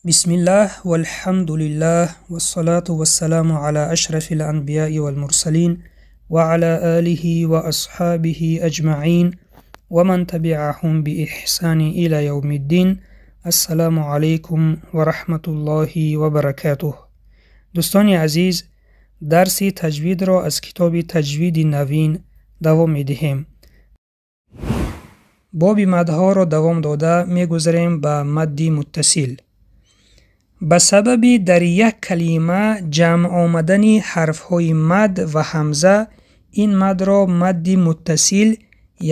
Бисмиллаҳ валҳамдулиллаҳ вассалату вассаламу ала ашрафил анбияи валмурсалин ва ала алиҳи ва асҳабиҳи аҷмаин ва ман табиаҳум бииҳсани ила явмиддин. Ассаламу алайкум ва раҳматуллоҳи ва баракатуҳ. Дӯстони азиз, дарси таҷвидро аз китоби Таҷвиди навин давом медиҳем. Боби мадҳоро давом дода мегузарем ба мадди муттасил. Ба сабаби дар як калима ҷамъ омадани ҳарфҳои мад ва ҳамза ин мадро мадди муттасил,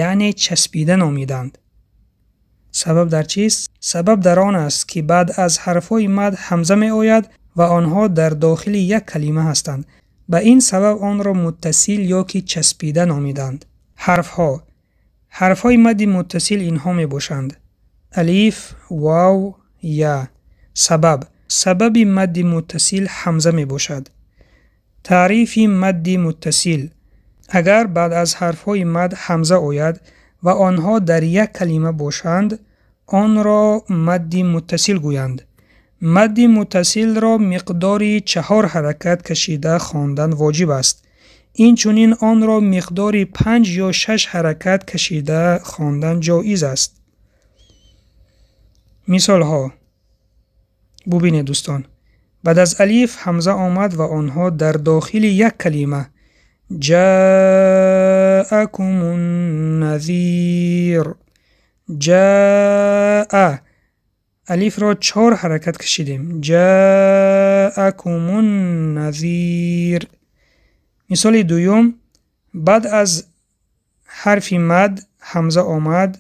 яъне часпида номиданд. Сабаб дар чист? Сабаб дар он аст, ки баъд аз ҳарфҳои мад ҳамза меояд ва онҳо дар дохили як калима ҳастанд. Ба ин сабаб онро муттасил ё ки часпида номиданд. Ҳарфҳо. Ҳарфҳои мадди муттасил инҳо мебошанд: алиф, вав, я. Сабаб. Сабаби мадди муттасил ҳамза мебошад. Таърифи мадди муттасил: агар баъд аз ҳарфҳои мад ҳамза ояд ва онҳо дар як калима бошанд, онро мадди муттасил гӯянд. Мадди муттасилро миқдори 4 ҳаракат кашида хондан воҷиб аст. Инчунин онро миқдори 5 ё 6 ҳаракат кашида хондан ҷоиз аст. Мисолҳо бубинед, дӯстон. Баъд аз алиф ҳамза омад ва онҳо дар дохили як калима: ҷаакумун назир. Ҷаа, алифро 4 ҳаракат кашидем. Ҷаакумун назир. Мисоли дуюм: баъд аз ҳарфи мад ҳамза омад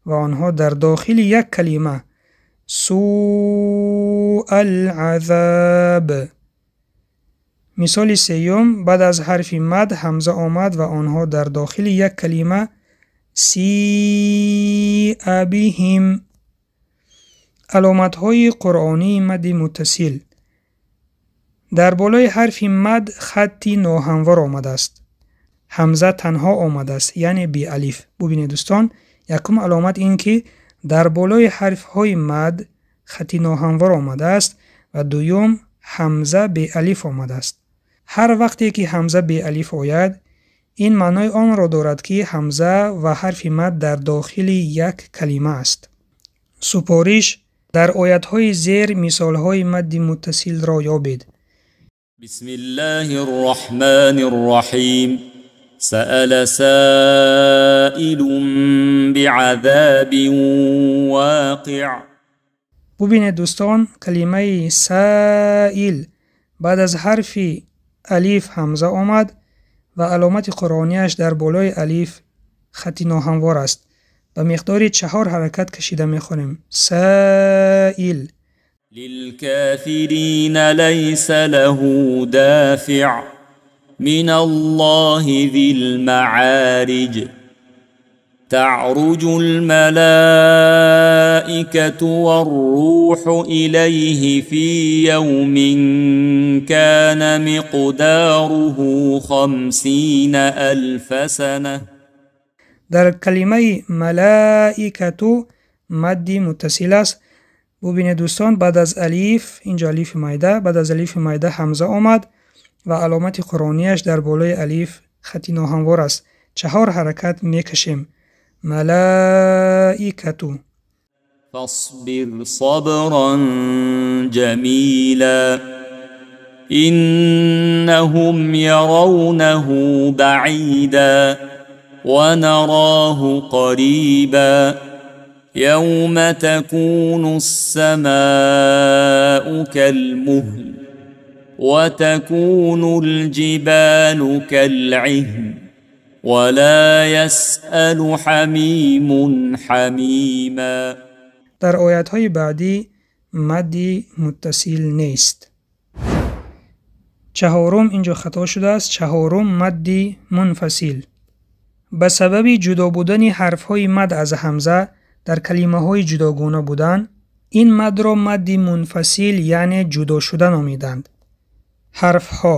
ва онҳо дар дохили як калима: суал азаб. Мисоли сеюм: баъд аз ҳарфи мад ҳамза омад ва онҳо дар дохили як калима: сиа биҳим. Аломатҳои қуръонии мадди муттасил: дар болои ҳарфи мад хатти ноҳамвор омадааст. Ҳамза танҳо омадааст, яъне беалиф. Бубинед, дӯстон, якум аломат ин ки дар болои ҳарфҳои мад хатти ноҳамвор омадааст ва дуюм ҳамза беалиф омадааст. Ҳар вақте ки ҳамза беалиф ояд, ин маънои онро дорад, ки ҳамза ва ҳарфи мад дар дохили як калима аст. Супориш: дар оятҳои зер мисолҳои мадди муттасилро ёбед. بسم الله الرحمن الرحيم. سأل سائل بعذاب واقع. бубинед, дӯстон, калимаи саил баъд аз ҳарфи алиф ҳамза омад ва аломати қуръонияш дар болои алиф хатти ноҳамвор аст. Ба миқдори 4 ҳаракат кашида мехонем: саил. للكافرين ليس له دافع من الله ذي المعارج. تعرج الملائكة والروح إليه في يوم كان مقداره 50,000 سنة. дар калимаи малаикату мадди муттасил аст. Бубинед, дӯстон, баъд аз алиф, инҷо алифи майда, баъд аз алифи майда ҳамза омад ва аломати қуръонияш дар болои алиф хатти ноҳамвор аст. 4 ҳаракат мекашем: малаикату. فاصبر صبرا جميلا إنهم يرونه بعيدا ونراه قريبا. يوم تكون السماء كالمهل وتكون الجبال كالعهن ولا يسأل حميم حميما. дар оятҳои баъдӣ мадди муттасил нест. Чаҳорум, инҷо хато шудааст. Чаҳорум мадди мунфасил. Ба сабаби ҷудо будани ҳарфҳои мад аз ҳамза дар калимаҳои ҷудогона будан, ин мадро мадди мунфасил, яъне ҷудошуда номиданд. Ҳарфҳо.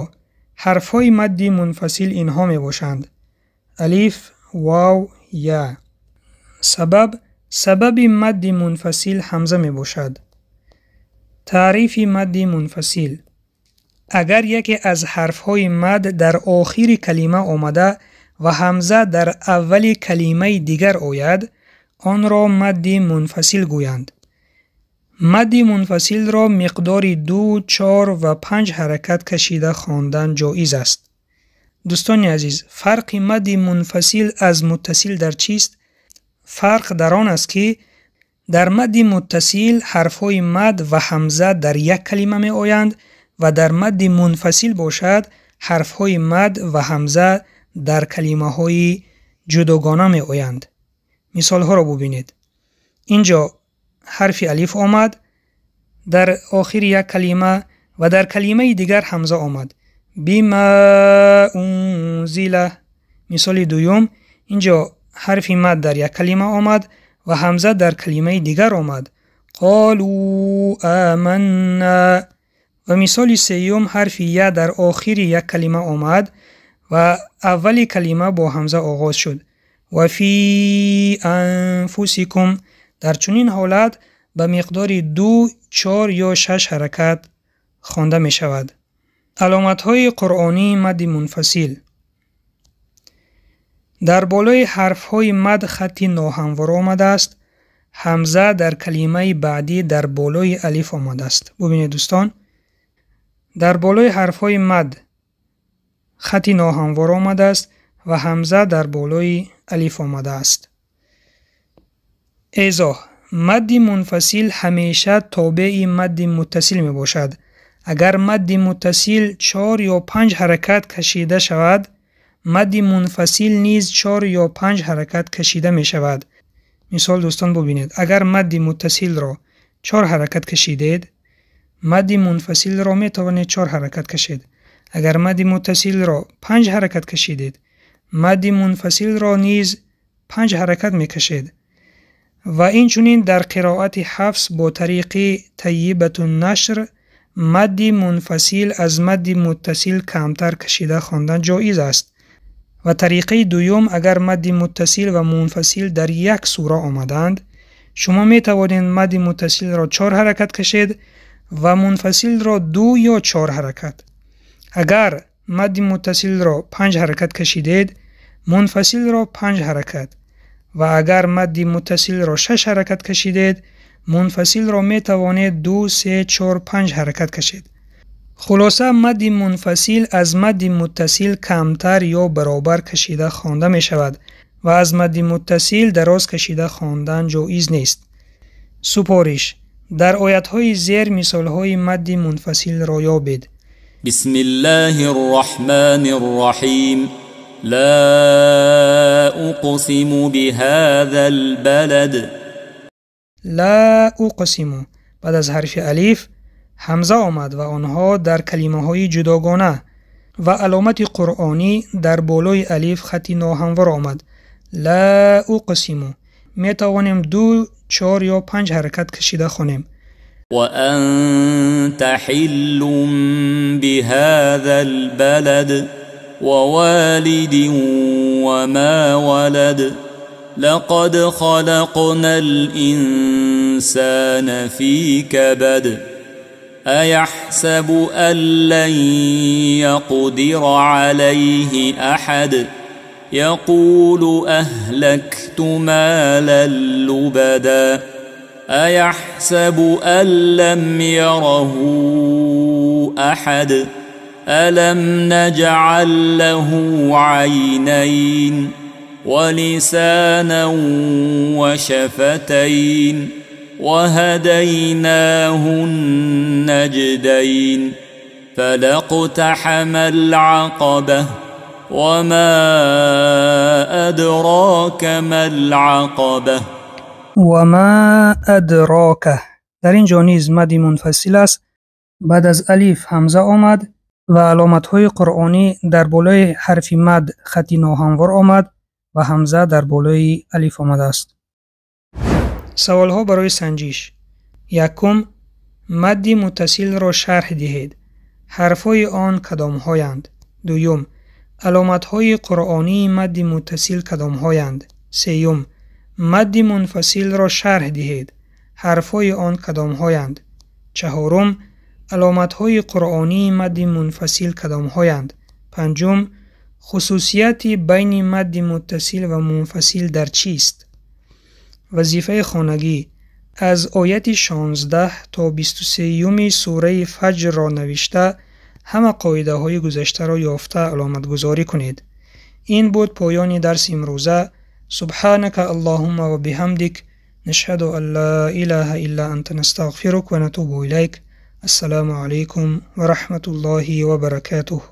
Ҳарфҳои мадди мунфасил инҳо мебошанд: алиф, вав, я. Сабаб. Сабаби мадди мунфасил ҳамза мебошад. Таърифи мадди мунфасил. Агар яке аз ҳарфҳои мад дар охири калима омада ва ҳамза дар аввали калимаи дигар ояд, онро мадди мунфасил гӯянд. Мадди мунфасилро миқдори 2, 4 ва 5 ҳаракат кашида хондан ҷоиз аст. Дӯстони азиз, фарқи мадди мунфасил аз муттасил дар чист? Фарқ дар он аст, ки дар мадди муттасил ҳарфҳои мад ва ҳамза дар як калима меоянд ва дар мадди мунфасил бошад ҳарфҳои мад ва ҳамза дар калимаҳои ҷудогона меоянд. Мисолҳоро бубинед. Инҷо ҳарфи алиф омад дар охири як калима ва дар калимаи дигар ҳамза омад. Бима унзила. Мисоли дуюм, инҷо ҳарфи мад дар як калима омад ва ҳамза дар калимаи дигар омад. Қолу аманна. Ва мисоли сеюм, ҳарфи я дар охири як калима омад ва аввали калима бо ҳамза оғоз шуд. Ва фи анфусикум. Дар чунин ҳолат ба миқдори 2, 4 ё 6 ҳаракат хонда мешавад. Аломатҳои қуръонии мадди мунфасил. Дар болои ҳарфҳои мад хатти ноҳамвор омадааст. Ҳамза дар калимаи баъдӣ дар болои алиф омадааст. Бубинед дӯстон, дар болои ҳарфҳои мад хатти ноҳамвор омадааст ва ҳамза дар болои алиф омадааст. Эзоҳ. Мадди мунфасил ҳамеша тобеи мадди муттасил мебошад. Агар мадди муттасил 4 ё 5 ҳаракат кашида шавад, мадди мунфасил низ 4 ё 5 ҳаракат кашида мешавад. Мисол дӯстон бубинед, агар мадди муттасилро 4 ҳаракат кашидед, мадди мунфасилро метавонед 4 ҳаракат кашед. Агар мадди муттасилро 5 ҳаракат кашидед, мадди мунфасилро низ 5 ҳаракат мекашед. Ва инчунин дар қироати ҳафс бо тариқи Таййибатун-нашр мадди мунфасил аз мадди муттасил камтар кашида хондан ҷоиз аст. Ва тариқаи дуюм, агар мадди муттасил ва мунфасил дар як сура омаданд, шумо метавонед мадди муттасилро 4 ҳаракат кашед ва мунфасилро 2 ё 4 ҳаракат. Агар мадди муттасилро 5 ҳаракат кашидед, мунфасилро 5 ҳаракат. Ва агар мадди муттасилро 6 ҳаракат кашидед, мунфасилро метавонед 2, 3, 4, 5 ҳаракат кашед. Хулоса, мадди мунфасил аз мадди муттасил камтар ё баробар кашида хонда мешавад ва аз мадди муттасил дароз кашида хондан ҷоиз нест. Супориш. Дар оятҳои зер мисолҳои мадди мунфасилро ёбед. بسم الله الرحمن الرحيم. لا أقسم بهذا البلد. لا أقسم بعد аз ҳарфи алиф ҳамза омад ва онҳо дар калимаҳои ҷудогона ва аломати қуръонӣ дар болои алиф хатти ноҳамвор омад. ла уқсиму. Метавонем 2, 4 ё 5 ҳаракат кашида хонем. وأنت حل بهذا البلد ووالد وما ولد لقد خلقنا الإنسان في كبد أيحسب أن لن يقدر عليه أحد يقول أهلكت مالا لبدا أيحسب أن لم يره أحد ألم نجعل له عينين ولسانا وشفتين وهديناه النجدين فلاقتحم العقبة وما أدراك ما العقبة. وما أدراك. дар ин ҷо низ мадди мунфасил аст. баъд аз алиф ҳамза омад ва аломатҳои қуръонӣ дар болои ҳарфи мад хатти ноҳамвор омад ва ҳамза дар болои алиф омадааст. Саволҳо барои санҷиш. Якум, мадди муттасилро шарҳ диҳед. Ҳарфҳои он кадомҳоянд? Дуюм, аломатҳои қуръонии мадди муттасил кадомҳоянд? Сеюм, мадди мунфасилро шарҳ диҳед. Ҳарфҳои он кадомҳоянд? Чаҳорум, аломатҳои қуръонии мадди мунфасил кадомҳоянд? Панҷум, хусусияти байни мадди муттасил ва мунфасил дар чист? Вазифаи хонагӣ: аз ояти 16 то 23-юми сураи Фаҷрро навишта, ҳама қоидаҳои гузаштаро ёфта аломатгузорӣ кунед. Ин буд поёни дарси имрӯза. Субҳанака Аллоҳумма ва биҳамдик, нашҳаду ан ла илаҳа илла анта, настағфирук ва натубу илайк. Ассалому алайкум ва раҳматуллоҳи ва баракатуҳ.